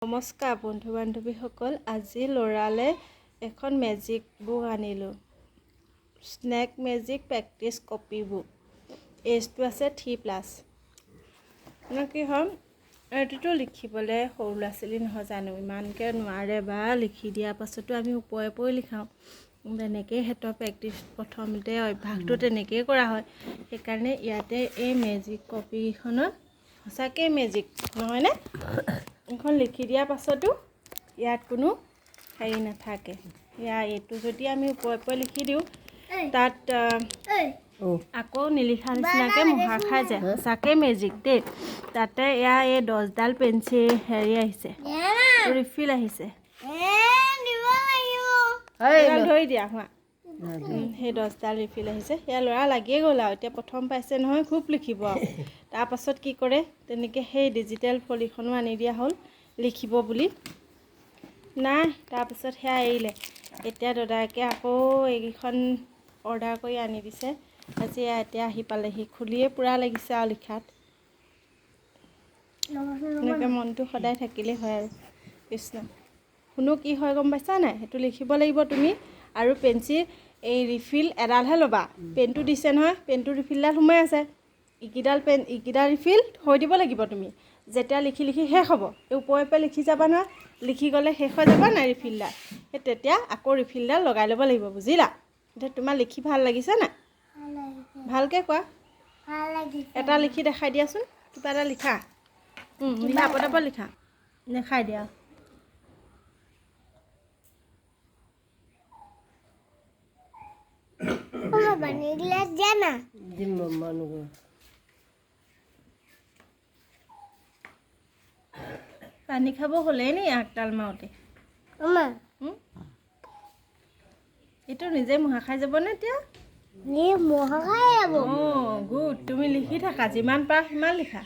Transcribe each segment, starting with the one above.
নমস্কাৰ বন্ধু বান্ধৱীসকল, আজি ল'ৰালে এখন মেজিক বুক আনিলোঁ। Snake magic practice copy book. এজটো আছে 3+। মানে কি হয়, এইটোতো লিখিবলৈ সৰু ল'ৰা ছোৱালী নহয় জানো, ইমানকৈ নোৱাৰে, বা লিখি দিয়াৰ পাছতো আমি ওপৰে ওপৰে লিখাওঁ। তেনেকেই সিহঁতৰ প্ৰেক্টিচ প্ৰথমতে অভ্যাসটো তেনেকেই কৰা হয়। সেইকাৰণে ইয়াতে এই মেজিক কপিখনত সঁচাকৈ মেজিক নহয়নে? এইখন লিখি দিয়াৰ পাছতো ইয়াত কোনো হেৰি নাথাকে। ইয়াৰ এইটো যদি আমি ওপৰে ওপৰে লিখি দিওঁ, তাত আকৌ নিলিখা নিচিনাকৈ মোহাৰ খাই যায়। সঁচাকৈ মেজিক দেই। তাতে ইয়াৰ এই 10ডাল পেঞ্চিল হেৰি আহিছে, ৰিফিল আহিছে। এইডাল ধৰি দিয়া হোৱা। সেই 10ডাল ৰিফিল আহিছে। সেয়া ল'ৰা লাগিয়ে গ'ল আৰু এতিয়া প্ৰথম পাইছে নহয়, খুব লিখিব আৰু। তাৰপাছত কি কৰে, তেনেকৈ সেই ডিজিটেল ফলিখনো আনি দিয়া হ'ল লিখিব বুলি। নাই, তাৰপিছত সেয়া এৰিলে। এতিয়া দাদাকে আকৌ এইকেইখন অৰ্ডাৰ কৰি আনি দিছে। আজি এয়া এতিয়া আহি পালেহি, খুলিয়ে পূৰা লাগিছে আৰু লিখাত। এনেকৈ মনটো সদায় থাকিলেই হয় আৰু। কৃষ্ণ শুনো, কি হয় গম পাইছা নাই? সেইটো লিখিব লাগিব তুমি। আৰু পেঞ্চিল এই ৰিফিল এডালহে ল'বা। পেনটো দিছে নহয়, পেনটো ৰিফিলডাল সোমাই আছে। ইকেইডাল পেন, ইকেইডাল ৰিফিল থৈ দিব লাগিব তুমি। যেতিয়া লিখি লিখি শেষ হ'ব, এই ওপৰে ওপৰে লিখি যাবা নহয়, লিখি গ'লে শেষ হৈ যাব নাই ৰিফিলডাল, সেই তেতিয়া আকৌ ৰিফিলডাল লগাই ল'ব লাগিব, বুজিলা? এতিয়া তোমাৰ লিখি ভাল লাগিছে নাই? ভালকৈ কোৱা। এটা লিখি দেখাই দিয়াচোন, কিবা এটা লিখা। লিখা, পটাপট লিখা, দেখাই দিয়া। পানী খাব হ'লেই নি আগতাল মাৰোঁতে? এইটো নিজে মোহা খাই যাবনে এতিয়া? অঁ, গুড। তুমি লিখি থাকা, যিমান পাৰা সিমান লিখা,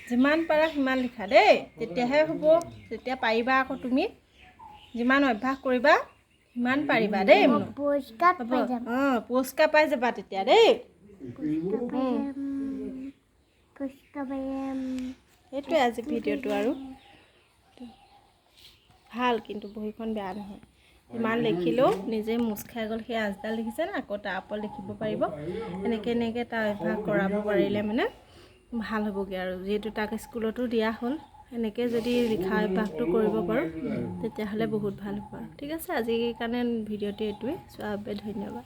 যিমান পাৰা সিমান লিখা দেই, তেতিয়াহে হ'ব। তেতিয়া পাৰিবা আকৌ, তুমি যিমান অভ্যাস কৰিবা সিমান পাৰিবা দেই। অঁ, পুৰস্কাৰ পাই যাবা তেতিয়া দেই। সেইটোৱে আজি ভিডিঅ'টো। আৰু ভাল, কিন্তু বহীখন বেয়া নহয়। যিমান লিখিলেও নিজে মোচ খাই গ'ল। সেই আঁচডাল লিখিছে না, আকৌ তাৰ ওপৰত লিখিব পাৰিব। এনেকৈ এনেকৈ তাৰ অভ্যাস কৰাব পাৰিলে মানে ভাল হ'বগৈ। আৰু যিহেতু তাক স্কুলতো দিয়া হ'ল, এনেকৈ যদি লিখা অভ্যাসটো কৰিব পাৰোঁ তেতিয়াহ'লে বহুত ভাল হ'ব। আৰু ঠিক আছে, আজিৰ কাৰণে ভিডিঅ'টো এইটোৱে। চোৱাৰ বাবে ধন্যবাদ।